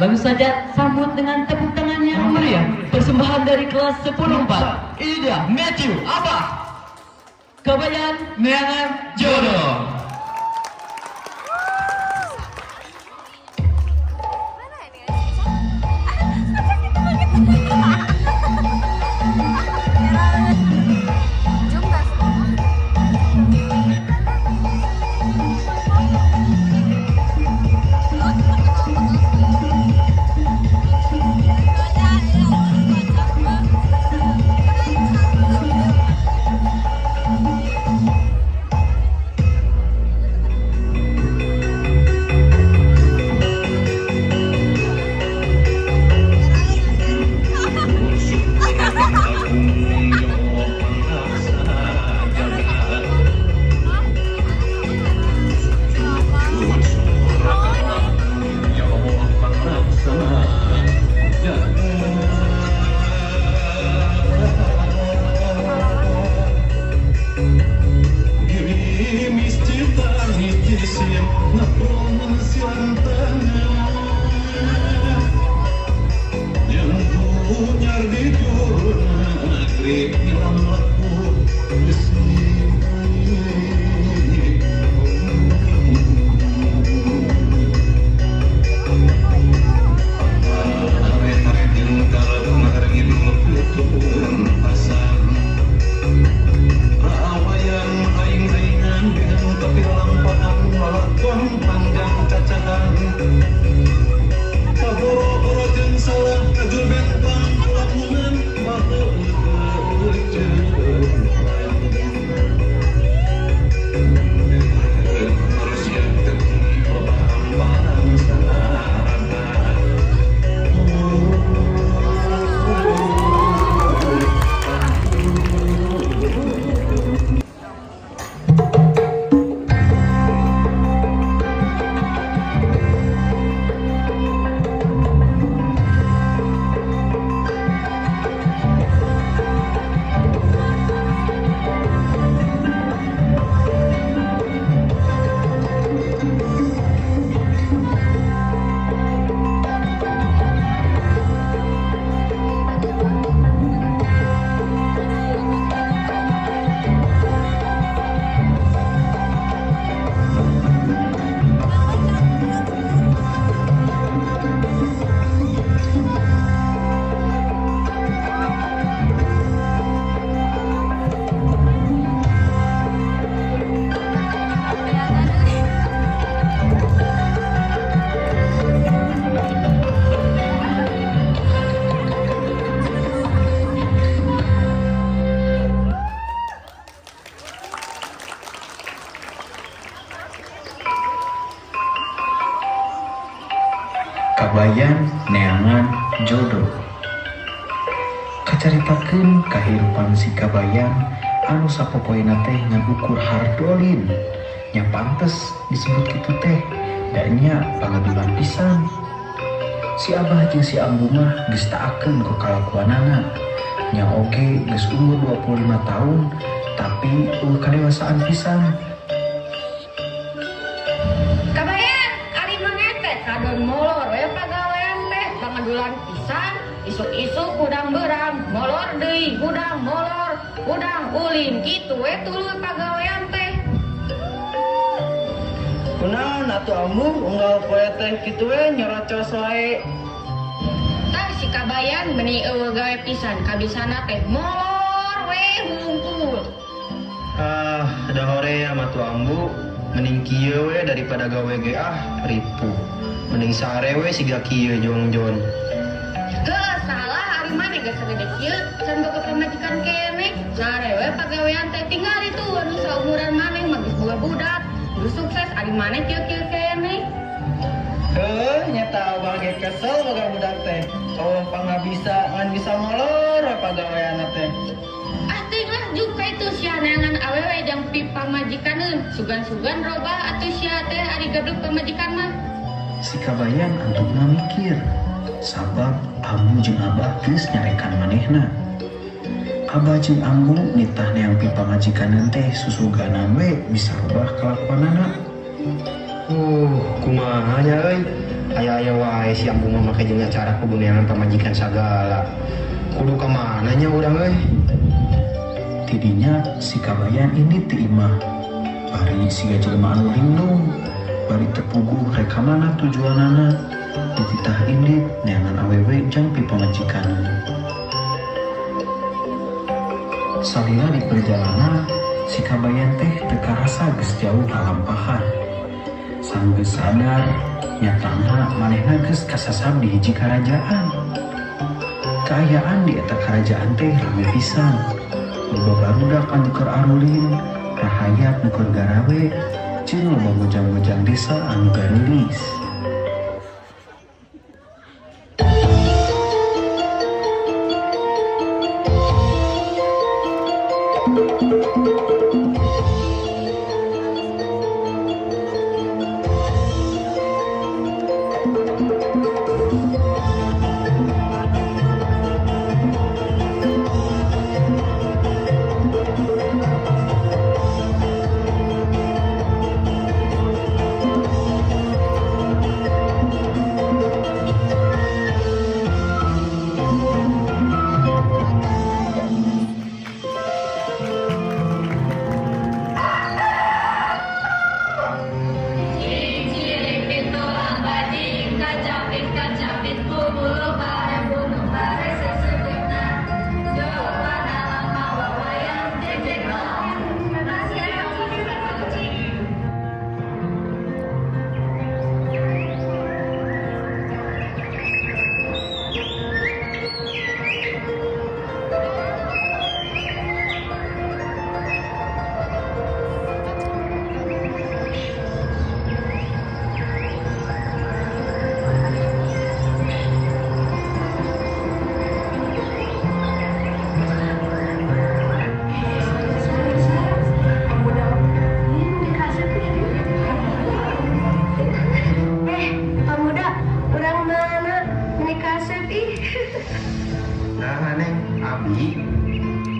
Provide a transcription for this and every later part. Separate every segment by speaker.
Speaker 1: Langsung saja sambut dengan tepuk tangan yang meriah persembahan dari kelas 10-4. Ini dia Matthew Abah, Kabayan Neangan Jodoh.
Speaker 2: Mana ini? Sakit banget. Merah banget. Jum gak sih?
Speaker 3: Kabayan Neangan Jodoh kacaritakeun kahirupan si Kabayan anu sapopoena teh ngan ukur hardolin, nya pantes disebut kitu teh, da nya pangadulan pisan. Si Abah jeung si Ambu mah geus taakeun ku kalakuanana, nya oge geus umur 25 tahun tapi euweuh kadewasaan pisan.
Speaker 4: Kabayan, ari maneh teh kadon molor we pagawean teh, pangadulan pisan, isuk-isuk hudang beurang, molor deui, hudang molor, hudang ulin, kitu we tuluy pagawean teh.
Speaker 5: Kunaon atuh, Ambu, unggal poe teh kitu we nyerocos wae?
Speaker 4: Tah, si Kabayan meni euweuh gawe pisan, kabisana teh molor we hungkul.
Speaker 6: Ah, da hoream atuh, Ambu. Mending kieu we daripada gawe ge ah, ripuh. Mending sare we siga kieu jongjon.
Speaker 4: Heuh, salah ari maneh geus sagede kieu can boga pamajikan keneh. Sare we pagawean teh, tinggal itu anu saumuran maneh mah geus boga budak. Geus sukses, ari maneh kieu-kieu keneh.
Speaker 5: Heuh, nyata abah ge kesel boga budak teh. Oh, pangabisa ngan bisa molor we pagaweanna teh.
Speaker 4: Ah, teuing lah juga itu sia neangan awewe jang pipamajikaneun. Sugan-sugan robah atuh sia teh ari gablek pamajikan mah.
Speaker 3: Si Kabayan antupna mikir sabab Ambu jeung Abah geus nyarekan manehna. Abah jeung Ambu nitah neang pipamajikaneun teh susuganan we bisa robah kalakuanana.
Speaker 6: Kumaha nya euy. Aya-aya wae si ambu mah make jeung acara kudu neangan pamajikan sagala. Kudu ka mana nya urang euy?
Speaker 3: Tidinya si Kabayan indit ti imah. Bari siga jelema anu linglung, bari teu puguh rek ka mana tujuanana. Dititah indit neangan awewe jang pipamajikaneun. Salila di perjalanan, si Kabayan teh teu karasa geus jauh lalampahan. Sanggeus sadar, nyatana manehna geus kasasab di hiji karajaan. Kaayaan di eta karajaan teh rame pisan. Loba barudak anu keur arulin, rahayat nu keur garawe, jeung loba bojang-bojang desa anu gareulis.
Speaker 2: Eh, pemuda, orang mana? Ini kasep ih.
Speaker 6: Nah, Neng, abi.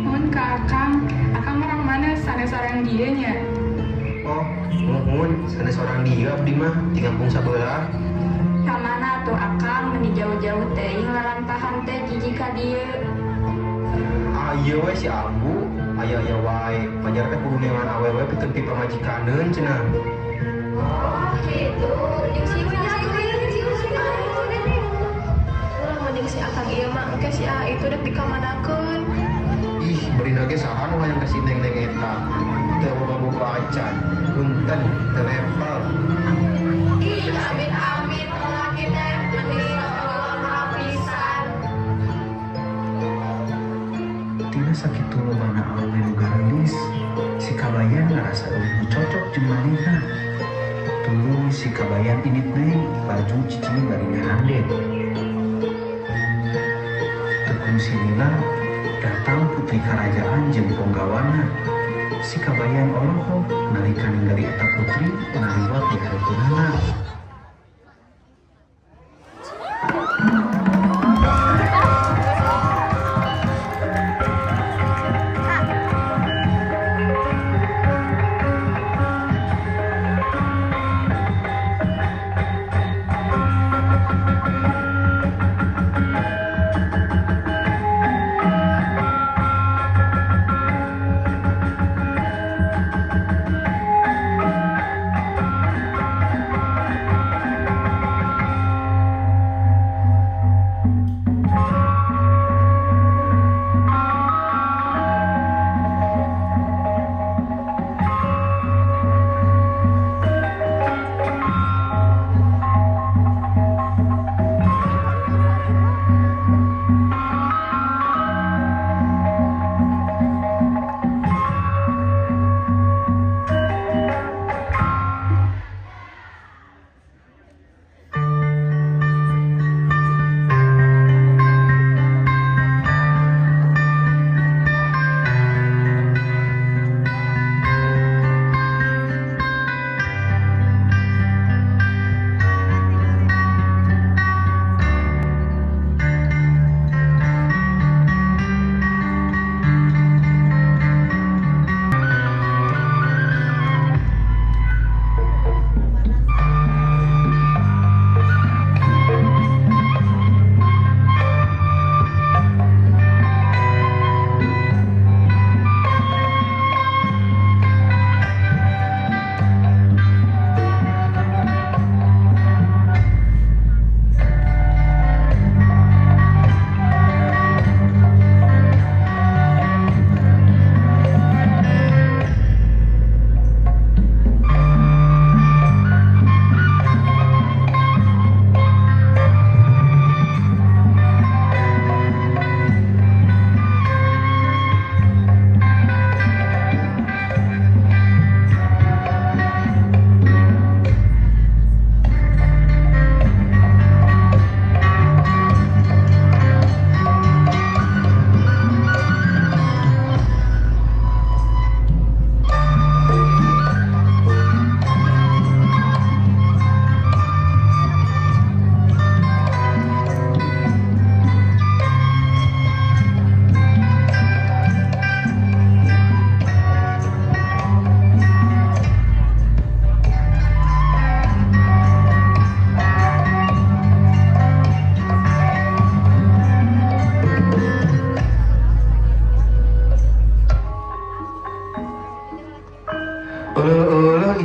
Speaker 7: Mun ka Akang, Akang orang mana sanes orang dieu nya?
Speaker 6: Oh, muhun, sanes orang dieu abdi mah di kampung sabelah.
Speaker 7: Ka mana tuh Akang meni jauh-jauh teuing lalampahan teh jiji ka dieu.
Speaker 6: Ah, ieu we si ambu, aya-aya wae. Pajar teh kudu neangan awewe pikeun pipamajikaneun cenah.
Speaker 2: Oh, gitu.
Speaker 8: Ulah mending si Akang ieu mah engke si A itu dek dikamanakeun.
Speaker 6: Ih, beri ge saha nu hayang ka si neng-neng eta. Teu boga-boga acan. Punten, teu level.
Speaker 8: Ih, amin amin laki teh meni pisan.
Speaker 3: Tina sakitu lobana awewe nu gareulis, si Kabayan ngarasa euweuh nu cocok jeung manehna. Tuluy si Kabayan indit deui laju cicing bari ngahanded. Teu kungsi lila, datang putri karajaan jeung ponggawana. Si Kabayan olohok nalika ningali eta putri ngaliwat di hareupeunana.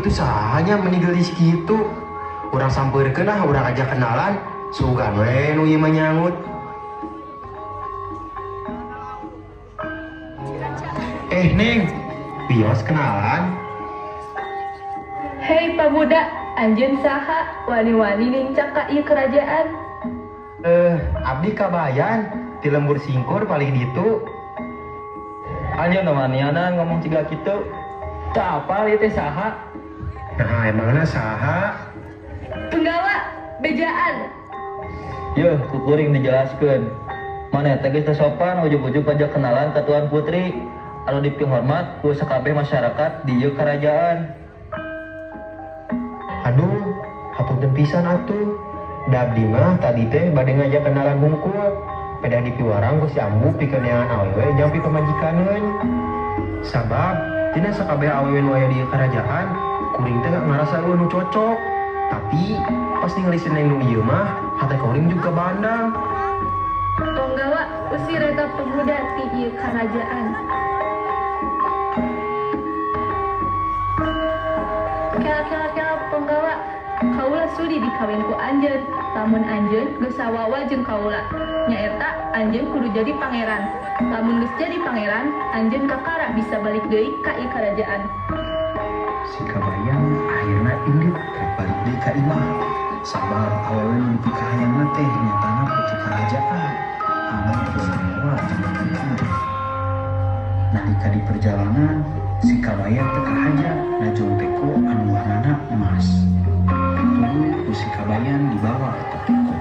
Speaker 6: Itu saha nya meni geulis kitu? Urang sampeurkeun ah, urang ajak kenalan. Sugan we nu ieu mah nyangut. Eh, Neng, wios kenalan.
Speaker 8: Hei pamuda, anjeun saha wani-wani nincak ka ieu kerajaan?
Speaker 6: Eh, abdi Kabayan, ti lembur singkur paling ditu.
Speaker 5: Anjeun wanianan ngomong ciga kitu. Teu apal ieu teh saha?
Speaker 6: Nah, emangna saha?
Speaker 8: Penggawa, bejaan.
Speaker 5: Yeuh, ku kuring dijelaskeun. Maneh teh geus teu sopan ujug-ujug ngajak kenalan ka Tuan Putri anu dipihormat ku sakabeh masyarakat di ieu karajaan.
Speaker 6: Aduh, hapunten pisan atuh. Da abdi mah tadi teh bade ngajak kenalan hungkul. Pedah dipiwarang ku si ambu pikeun neangan awewe jang pipamajikaneun. Sabab tina sakabeh awewe nu aya di ieu karajaan, kuring teh ngarasa euweuh nu cocok. Tapi pas ningali si neng nu ieu mah, hate kuring juga bandang.
Speaker 8: Penggawa, usir eta pemuda ti ieu karajaan. Kela kela kela penggawa, kaula sudi dikawin ku anjeun, lamun anjeun geus sawawa jeung kaula. Nyaeta anjeun kudu jadi pangeran. Lamun geus jadi pangeran, anjeun kakara bisa balik deui ka ieu karajaan.
Speaker 3: Si Kabayan akhirna indit rek balik deui ka imah. Sabab awewe nu dipikahayangna teh nyatana putri kerajaan anu teu istimewa tina. Nalika di perjalanan, si Kabayan teu kahaja najong teko anu warnana emas. Tuluy ku si Kabayan dibawa eta teko.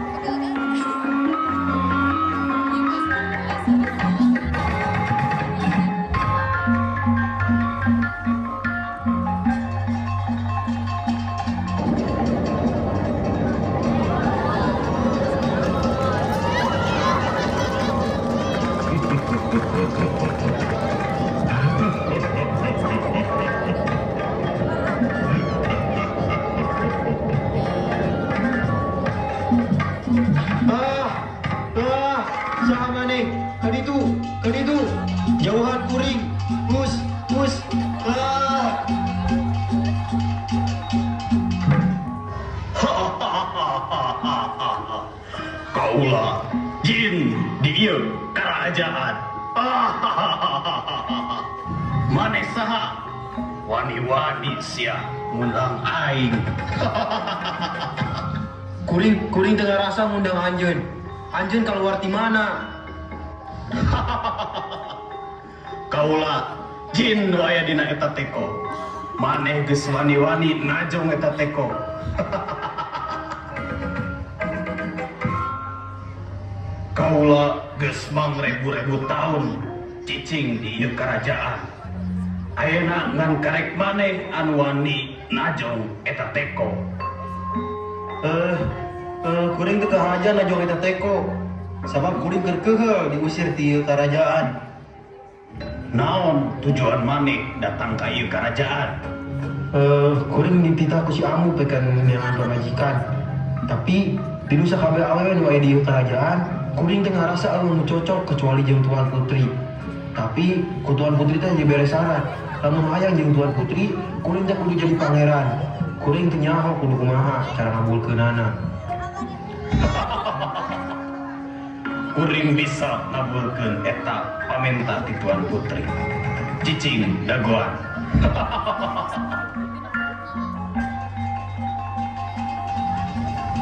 Speaker 6: Ah, ah, saha maneh? Kaditu, kaditu. Jauhan kuring. Mus, mus. Ah.
Speaker 9: Kaula jin di ieu kerajaan. Maneh saha? Wani-wani sia ngundang aing.
Speaker 6: Kuring, kuring teu ngarasa ngundang anjeun. Anjeun keluar ti mana?
Speaker 9: Kaula jin nu aya dina eta teko. Maneh geus wani-wani najong eta teko. Kaula geus mangrebu-rebu tahun cicing di ieu kerajaan. Ayeuna ngan karek maneh anu wani najong eta teko.
Speaker 6: Eh, eh, kuring teu kahaja najong eta teko. Sabab kuring keur keheul diusir ti ieu karajaan.
Speaker 9: Naon tujuan maneh datang ka ieu kerajaan?
Speaker 6: Eh, kuring dititah ku si ambu pikeun neangan pamajikan. Tapi di nu sakabeh awewe nu aya di ieu kerajaan, kuring teh ngarasa euweuh nu cocok kecuali jeung Tuan Putri. Tapi ku Tuan Putri teh dibere syarat. Lamun hayang jeung Tuan Putri, kuring teh kudu jadi pangeran. Kuring teu nyaho kudu kumaha cara ngabulkeunana.
Speaker 9: Kuring bisa ngabulkeun eta pamenta ti Tuan Putri. Cicing dagoan.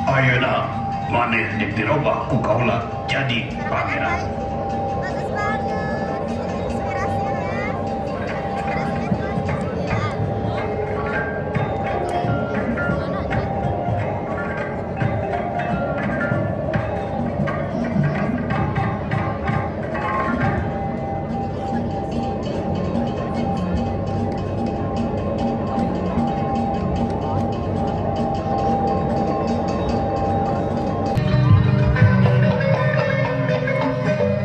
Speaker 9: Ayeuna maneh dek dirobah ku kaula jadi pangeran.
Speaker 2: Bagus banget inspirasinya. Inspirasinya lucu ya.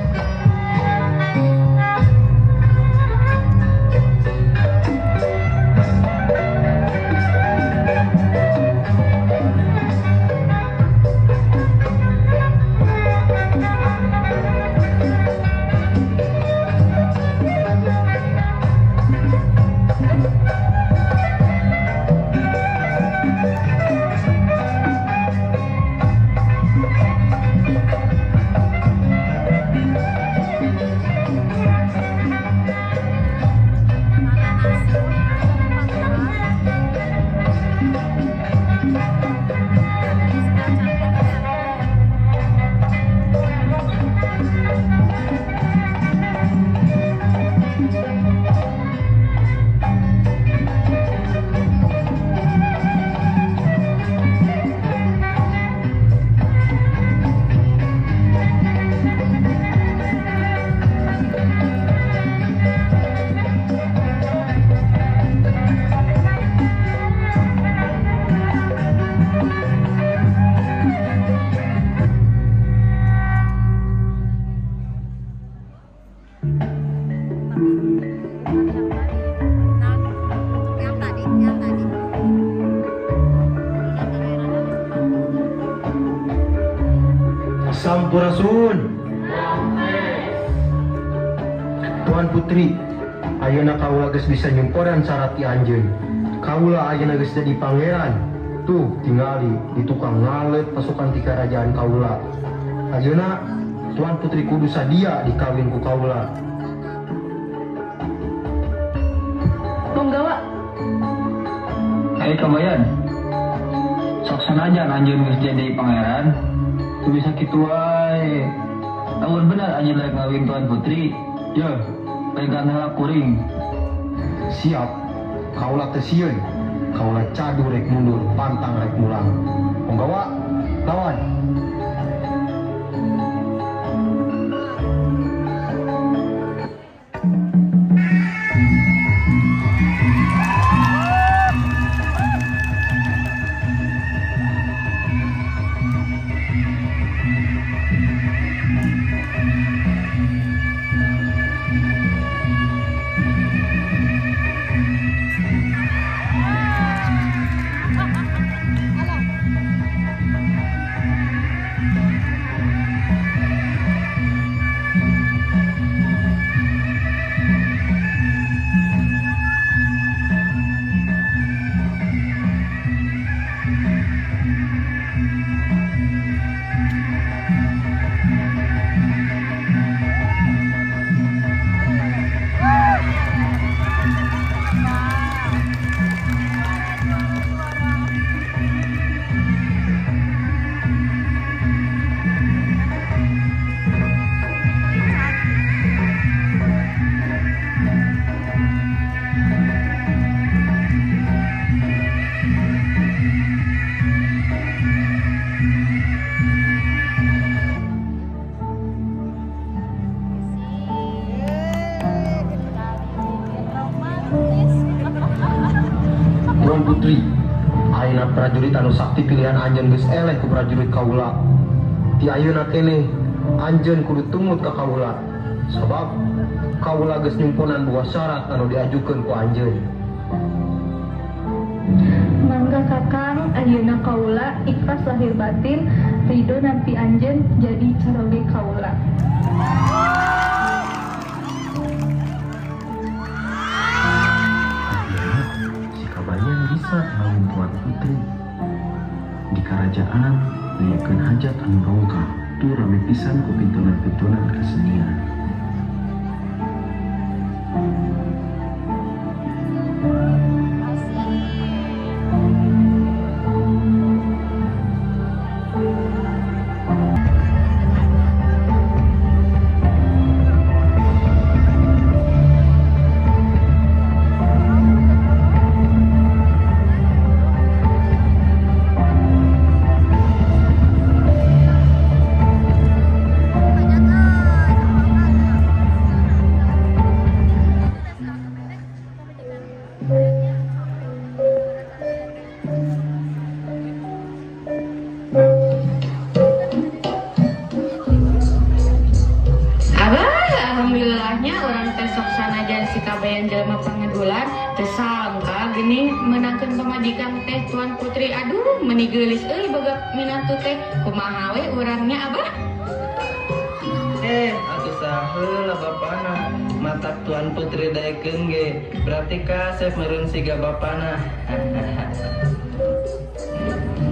Speaker 6: Sampurasun. Tuan Putri, ayeuna kaula geus bisa nyumponan syarat ti anjeun. Kaula ayeuna geus jadi pangeran. Tuh, tingali di tukang ngalet pasukan ti kerajaan kaula. Ayeuna Tuan Putri kudu sadia dikawin ku kaula.
Speaker 8: Punggawa.
Speaker 5: Hei Kabayan, sok sanajan anjeun geus jadi pangeran, teu bisa kitu wae. Lamun bener anjeun rek ngawin Tuan Putri, yeuh, pegang heula kuring.
Speaker 6: Siap, kaula teu sieun. Kaula cadu rek mundur, pantang rek mulang. Punggawa, lawan. Tuan Putri, ayeuna prajurit anu sakti pilihan anjeun geus eleh ku prajurit kaula. Ti ayeuna keneh anjeun kudu tumut ka kaula. Sabab kaula geus nyumponan dua syarat anu diajukeun ku anjeun.
Speaker 8: Mangga Kakang, ayeuna kaula ikhlas lahir batin ridho nampi anjeun jadi caroge kaula.
Speaker 3: Akhirnya, si Kabayan bisa ngawin Tuan Putri. Di kerajaan, ngayakeun hajat anu rongkah, tuh rame pisan ku pintunan-pintunan kesenian.
Speaker 4: Abah, alhamdulillahnya urang teh sok sanajan si Kabayan jelema pangedulan, teu sangka geuning meunangkeun pamajikan teh Tuan Putri. Aduh, meuni geulis euy boga minantu teh. Kumaha we urangnya, Abah?
Speaker 10: Eh, atuh saheula bapana. Matak Tuan Putri daekeun ge. Berarti kasep meureun siga bapana.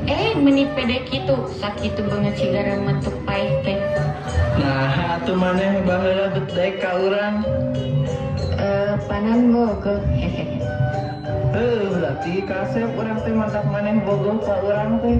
Speaker 4: Eh, meni pede kitu, sakitu banget siga remetuk paeh teh.
Speaker 10: Nah, atuh maneh baheula bet daek ka urang.
Speaker 4: Eh, panan bogoh.
Speaker 10: Heuh, berarti kasep urang teh matak maneh bogoh ka urang teh.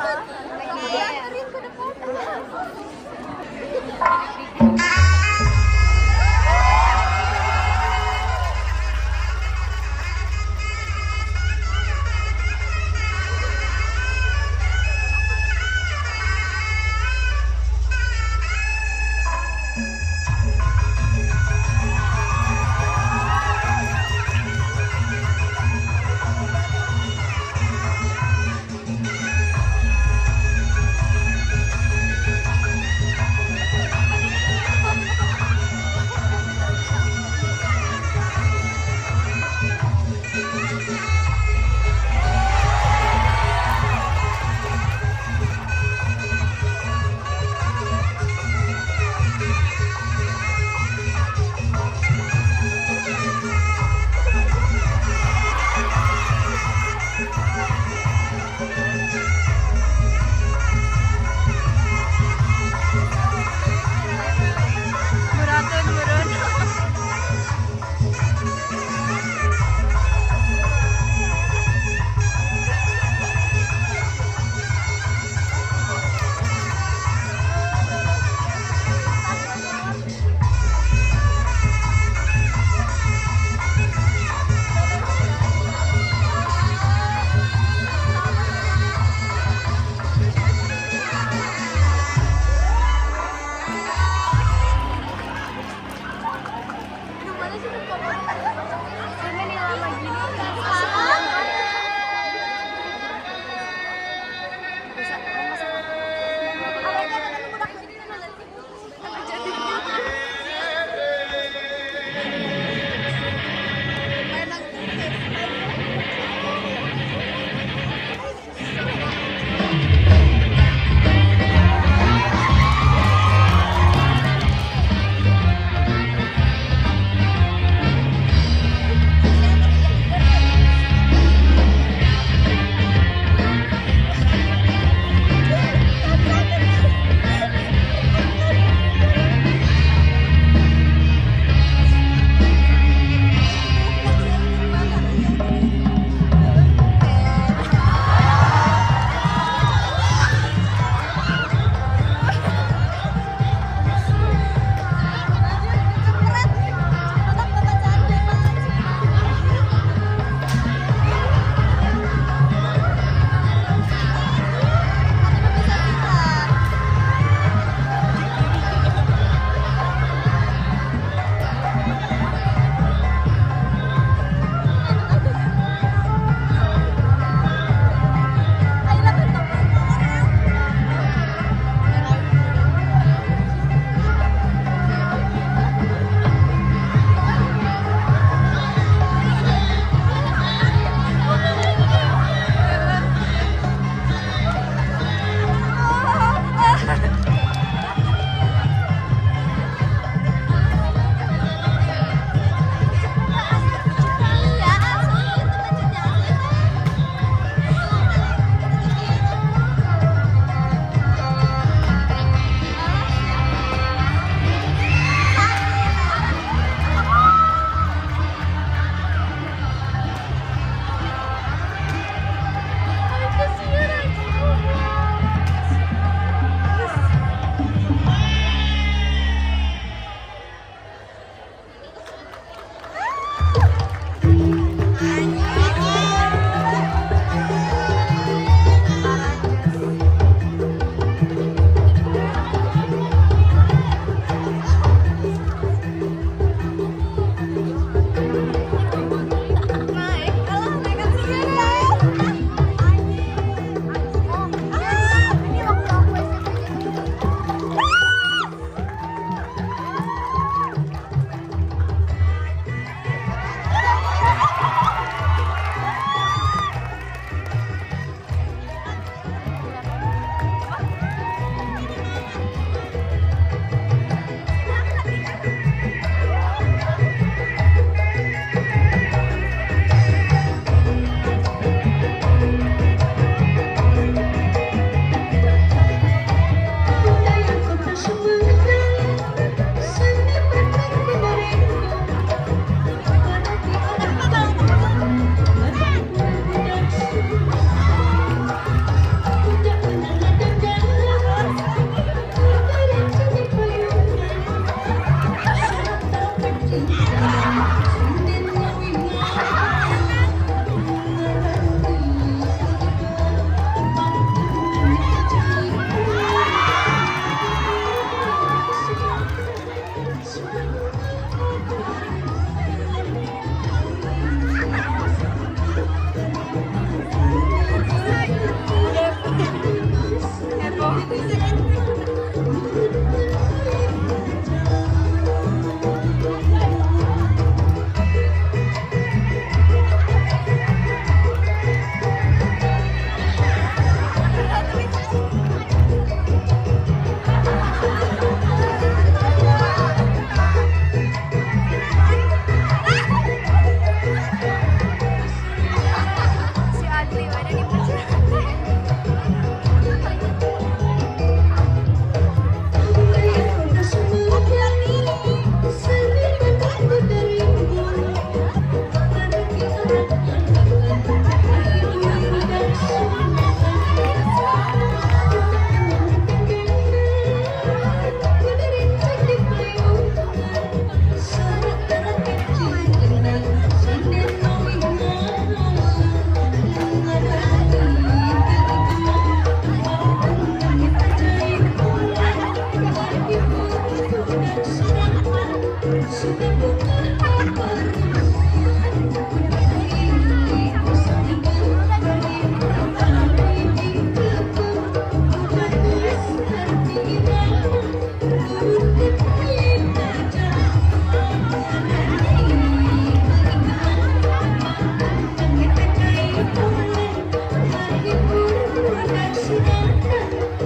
Speaker 2: Dianterin ke depan.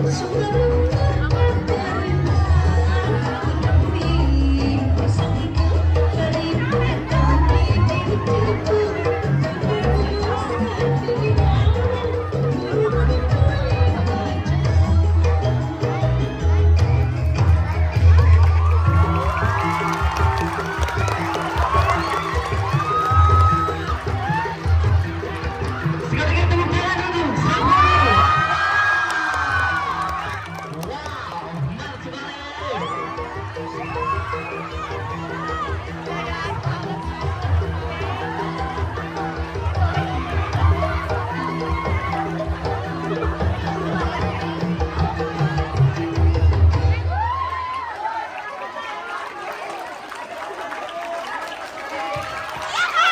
Speaker 11: Sungguh.